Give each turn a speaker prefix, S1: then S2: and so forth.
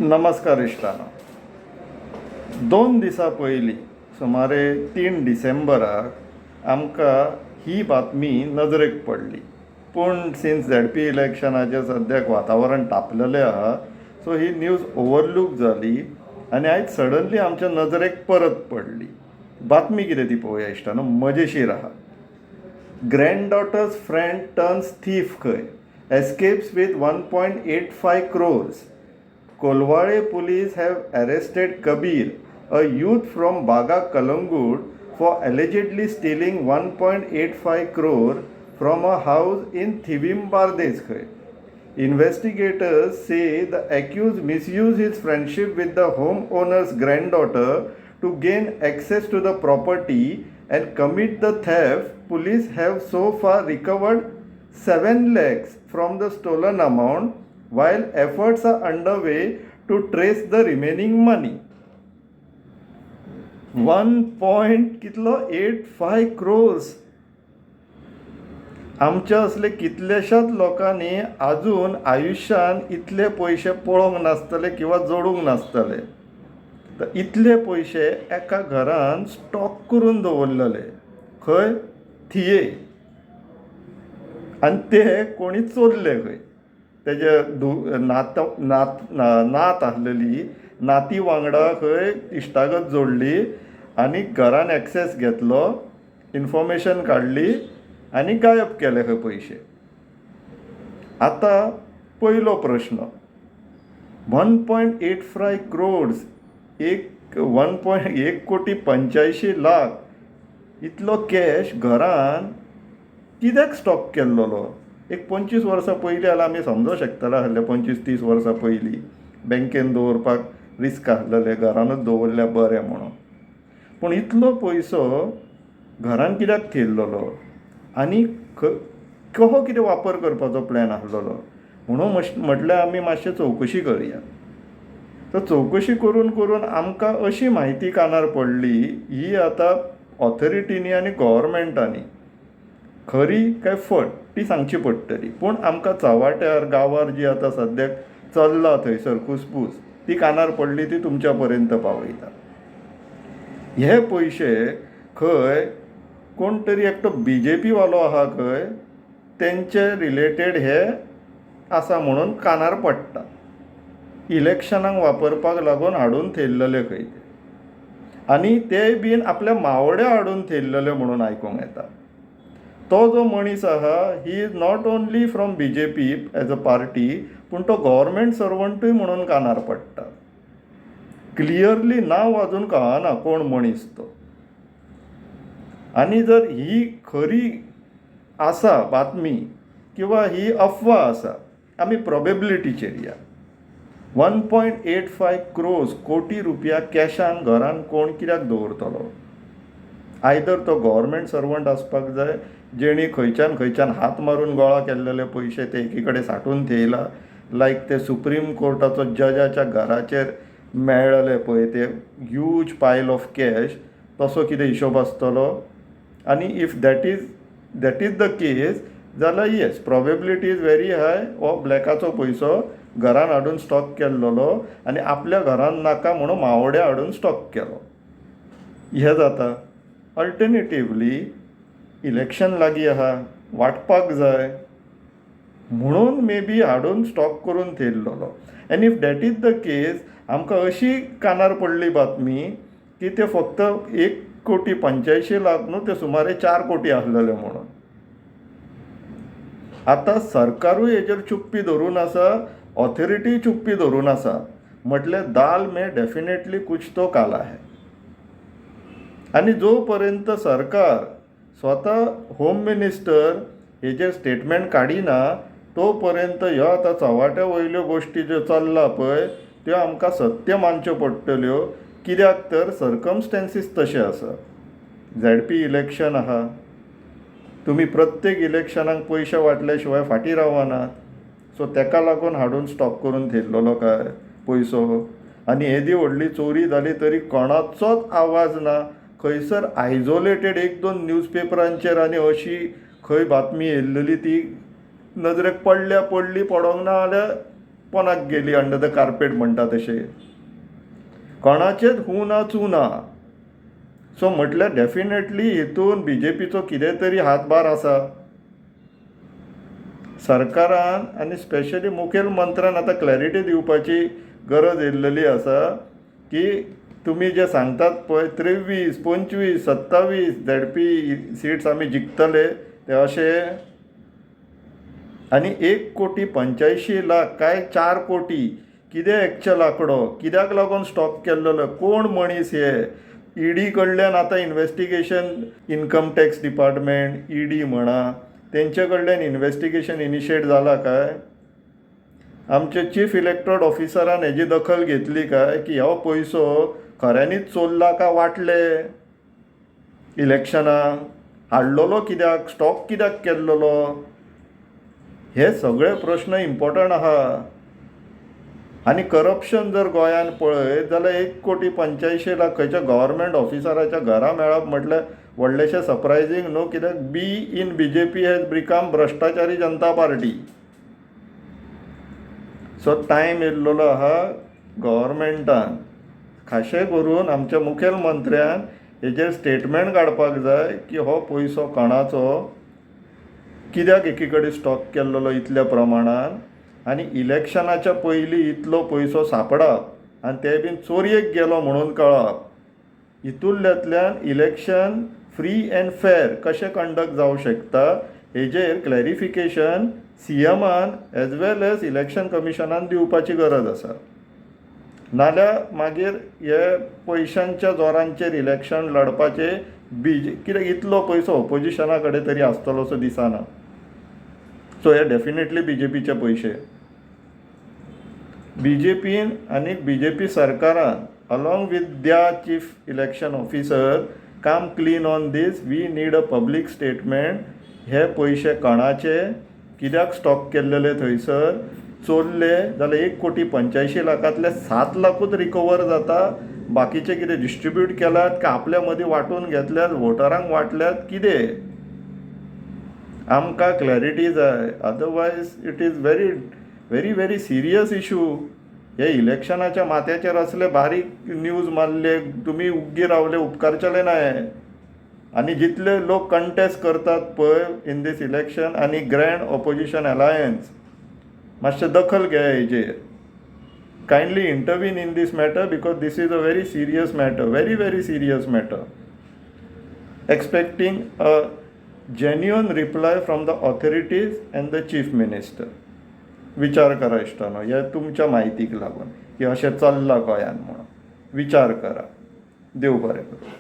S1: नमस्कार इश्टानो. 2 दिसां पयलीं, सुमारे 3 डिसेंबराक आमकां ही बातमी नजरेक पडली. पूण सिन्स झेडपी इलेक्शनाचें सद्याक वातावरण तापलेलें आहा, सो ही न्यूज ओवरलूक जाली आनी आयज सडनली आमच्या नजरेक परत पडली. बातमी कितें ती पळोवया इश्टानो. मजेशीर आहा. Granddaughter's friend turns thief खंय, escapes with 1.85 crores. Colvale police have arrested Kabir, a youth from Baga Calangute, for allegedly stealing 1.85 crore from a house in Thivim, Bardez खंय. Investigators say the accused misused his friendship with the homeowner's granddaughter to gain access to the property and commit the theft. Police have so far recovered 7 lakhs from the stolen amount, while efforts are underway to trace the remaining money. 1 point कितलो 85 क्रोर्स. आमच्या असले कितल्याशाच लोकांनी आजून आयुश्यान इतले पयशे पळोवंक नासतले किंवा जोडूंक नासतले. तर इतले पयशे एका घरान स्टॉक करून दवरलेले खंय थिये आनी ते कोणी चोरले खंय. तेजे नात नात नात आसलेली, नाती वांगडा खंय इश्टागत जोडली आनी घरान एक्सेस घेतलो, इन्फॉर्मेशन काडली आनी गायब केले खंय पयशे. आतां पयलो प्रश्न, 1.85 crores, एक 1.1 कोटी 85 लाख इतलो कॅश घरान कित्याक स्टॉक केल्लोलो? एक 25 वर्सां पयलीं जाल्यार आमी समजोंक शकतले आसले. 25-30 वर्सां पयलीं बँकेन दवरपाक रिस्क आसलेलें, घरानूच दवरल्यार बरें म्हणून. पूण इतलो पयसो घरान कित्याक थेयल्लोलो आनी कसो कितें वापर करपाचो प्लॅन आसलेलो म्हणून म्हटल्यार आमी मातशें चवकशी करया. तर चवकशी करून करून आमकां अशी म्हायती कानार पडली. ही आतां ऑथोरिटींनी आनी गोवोरमेंटांनी खरी काय फट ती सांगची पडटली, पूण आमकां चव्हाट्यार गांवार जी आतां सद्याक चल्ला थंयसर कुसपूस, ती कानार पडली, ती तुमच्या पर्यंत पावयता. हे पयशे खंय कोण तरी एकटो बीजेपी वालो आहा खंय, तेंचे रिलेटेड हे आसा म्हणून कानार पडटा. इलेक्शनाक वापरपाक लागून हाडून थेयल्लेले खंय ते आनी तेय बीन आपल्या मावड्या हाडून थेयल्लेले म्हणून आयकूंक येता. तो जो मनीस आहा, he is not only from BJP as a party, पूण तो गव्हर्मेंट सर्वंटूय म्हणून कानार पडटा. क्लियरली नांव अजून कळना कोण मनीस तो. आनी जर ही खरी आसा बातमी किंवा ही अफवा आसा, आमी प्रोबेबिलिटीचेर या. 1.85 crores, कोटी रुपया कॅशान घरान कोण कित्याक दवरतलो? आयदर तो गव्हर्मेंट सर्वंट आसपाक जाय, जेणी खंयच्यान खंयच्यान हात मारून गोळा केल्लेले पयशे ते एकी कडेन सांठोवन थेयला, लायक ते सुप्रीम कोर्टाचो जजाच्या घराचेर मेळ्ळले पळय ते ह्यूज पायल ऑफ कॅश, तसो कितें हिशोब आसतलो. आनी if that is the case जाल्यार, yes, probability is very high, हो ब्लॅकाचो पयसो घरान हाडून स्टॉक केल्लोलो आनी आपल्या घरान नाका म्हणून मावोड्या हाडून स्टॉक केलो हें जाता. अल्टरनेटिवली, इलेक्शन लागीं आहा, वांटपाक जाय म्हणून मे बी हाडून स्टॉक करून थेयल्लोलो. And if that is the case, आमकां अशी कानार पडली बातमी की ते फक्त 1 कोटी 85 लाख न्हू, ते सुमारे 4 कोटी आसलेले म्हणून. आतां सरकारूय हेजेर चुप्पी धरून आसा, ऑथॉरिटीय चुप्पी धरून आसा, म्हटल्यार दाल में डेफिनेटली कुछ तो काला है. आनी जो पर्यंत सरकार स्वता, होम मिनिस्टर हेजेर स्टेटमेंट काडिना, तो पर्यंत ह्यो आतां चव्हाट्या वयल्यो गोश्टी ज्यो चल्ला पळय, त्यो आमकां सत्य मानच्यो पडटल्यो. कित्याक तर सर्कमस्टेन्सीस तशे आसा. झेडपी इलेक्शन आहा, तुमी प्रत्येक इलेक्शनाक पयशे वांटले शिवाय फाटीं रावनात. सो तेका लागून हाडून स्टॉक करून थेयल्लोलो काय पयसो? आनी येदी व्हडली चोरी जाली तरी कोणाचोच आवाज ना. खंयसर आयजोलेटेड एक दोन न्यूज पेपरांचेर आनी अशी खंय बातमी येयल्लेली ती नजरेक पडल्या पडली, पडोंक ना जाल्यार पोनाक गेली, अंडर the carpet म्हणटा तशें. कोणाचेच हूं ना चूं ना. सो म्हटल्यार डेफिनेटली हितून बीजेपीचो कितें तरी हातभार आसा. सरकारान आनी स्पेशली मुखेल मंत्र्यान आतां क्लॅरिटी दिवपाची गरज येयल्लेली आसा की तुमी जे सांगतात पळय 23, 25, 27 झेडपी सिट्स आमी जिखतले ते अशें. आनी 1 कोटी 85 लाख काय 4 कोटी, कितें एक्चुअल आंकडो? कित्याक लागून स्टॉप केल्लो? कोण मनीस हे? ईडी कडल्यान आतां investigation, income tax department, ED म्हणा, तेंचे कडल्यान इन्वेस्टिगेशन इनिशिएट जाला काय? आमचे चीफ इलेक्टोरल ऑफिसरान हेजी दखल घेतली काय की हो पयसो खऱ्यांनीच चोरला काय वाटले इलेक्शनाक? हाडलेलो कित्याक? स्टॉक कित्याक केल्लोलो? हे सगळे प्रश्न इम्पोर्टंट आहा. आनी करप्शन जर गोंयांत पळयत जाल्यार 1 कोटी 85 लाख खंयच्या गव्हर्मेंट ऑफिसराच्या घरा मेळप म्हटल्यार व्हडलेशें सरप्रायजींग न्हू, कित्याक B in BJP has become भ्रश्टाचारी Janata party. So time येयल्लो आहा, गव्हर्मेंटान, खाशे करून आमच्या मुखेल मंत्र्यान हेजेर स्टेटमेंट काडपाक जाय की हो पयसो कोणाचो, कित्याक एकी कडेन स्टॉक केल्लो इतल्या प्रमाणान आनी इलेक्शनाच्या पयलीं इतलो पयसो सांपडप आनी ते बीन चोरयेक गेलो म्हणून कळप, हितूंतल्यान इलेक्शन फ्री एंड फेर कशें कंडक्ट जावंक शकता, हेजेर क्लॅरिफिकेशन सीएमान एज वेल एज इलेक्शन कमिशनान दिवपाची गरज आसा. नाल्यार मागीर हे पयशांच्या जोरांचेर इलेक्शन लडपाचें बीज कित्याक, इतलो पयसो ओपोजिशना कडेन तरी आसतलो असो दिसना. सो हे डेफिनेटली बीजेपीचे पयशे. बीजेपीन आनी बीजेपी सरकारान along with their chief election officer come clean on this. We need a public statement. हे पयशे कोणाचे, कित्याक स्टॉक केल्लेले थंयसर? चोरले जाल्यार 1 कोटी 85 लाखांतले 7 लाखूच रिकवर जाता. बाकीचे कितें डिस्ट्रिब्यूट केल्यात काय आपल्या मदीं वांटून घेतल्यात, वोटरांक वांटल्यात, कितें? आमकां क्लॅरिटी जाय. Otherwise it is very very very serious issue. हे इलेक्शनाच्या माथ्याचेर असले बारीक न्यूज मारले, तुमी उग्गी रावले, उपकारचेले ना हे. आनी जितले लोक कंटेस्ट करतात पळय इन दीस इलेक्शन आनी ग्रँड ऑपोजिशन अलायन्स, मातशें दखल घेया हेजेर. Kindly intervene in this matter because this is a very serious matter, very very serious matter. Expecting a genuine reply from the authorities and the chief minister. विचार करा इश्टानो, हे तुमच्या म्हायतीक लागून की अशें चल्लां गोंयांत म्हणून. विचार करा. देव बरें करूं.